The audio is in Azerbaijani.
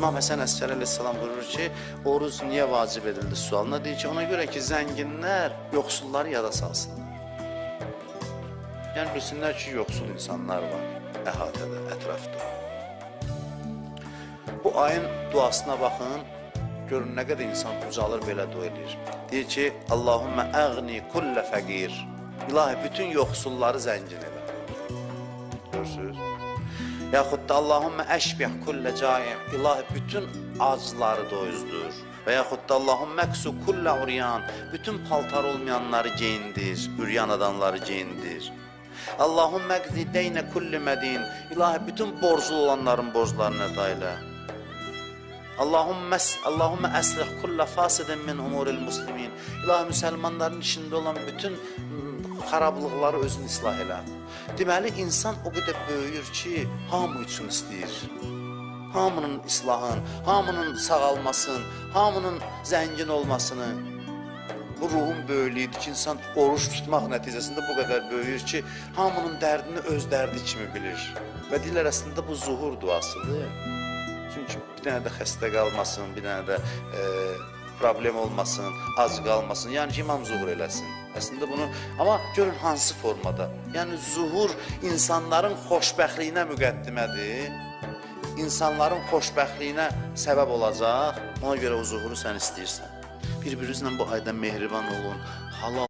İmam Həsən Əsgəri əleyhissalam buyurur ki, oruc niyə vacib edildi sualına? Deyir ki, ona görə ki, zənginlər yoxsulları yada salsınlar. Yəni bilsinlər ki, yoxsul insanlar var əhatədə, ətrafda. Bu ayın duasına baxın, görün nə qədər insan ucalır, belə dua edir. Deyir ki, Allahümmə əğni kullə fəqir. İlahi, bütün yoxsulları zəngin elə. Görürsünüz? Yaxud da Allahümmə əşbih kullə caih. İlahi, bütün acları doyuzdur. Və yaxud da Allahümmə əqsu kullə uryan. Bütün paltar olmayanları geyindir, üryan adamları geyindir. Allahümmə əqzi deynə kulli mədin. İlahi, bütün borclu olanların borclarını əda elə. Allahümmə əslih kullə fasidin min umuril muslimin. İlahi, müsəlmanların içində olan bütün xarablıqları özün islah elə. Deməli, insan o qədər böyüyür ki, hamı üçün istəyir. Hamının islahın, hamının sağalmasın, hamının zəngin olmasını. Bu ruhun böyüklüyüdür ki, insan oruç tutmaq nəticəsində bu qədər böyüyür ki, hamının dərdini öz dərdi kimi bilir. Və deyirlər, əslində bu zuhur duasıdır. Çünki bir dənə də xəstə qalmasın, bir dənə də problem olmasın, ac qalmasın. Yəni ki, imam zuhur eləsin. Əslində bunu, amma görün hansı formada. Yəni zuhur insanların xoşbəxtliyinə müqəddimədir. İnsanların xoşbəxtliyinə səbəb olacaq. Ona görə o zuhuru sən istəyirsən. Bir-birinizlə bu ayda mehriban olun, halal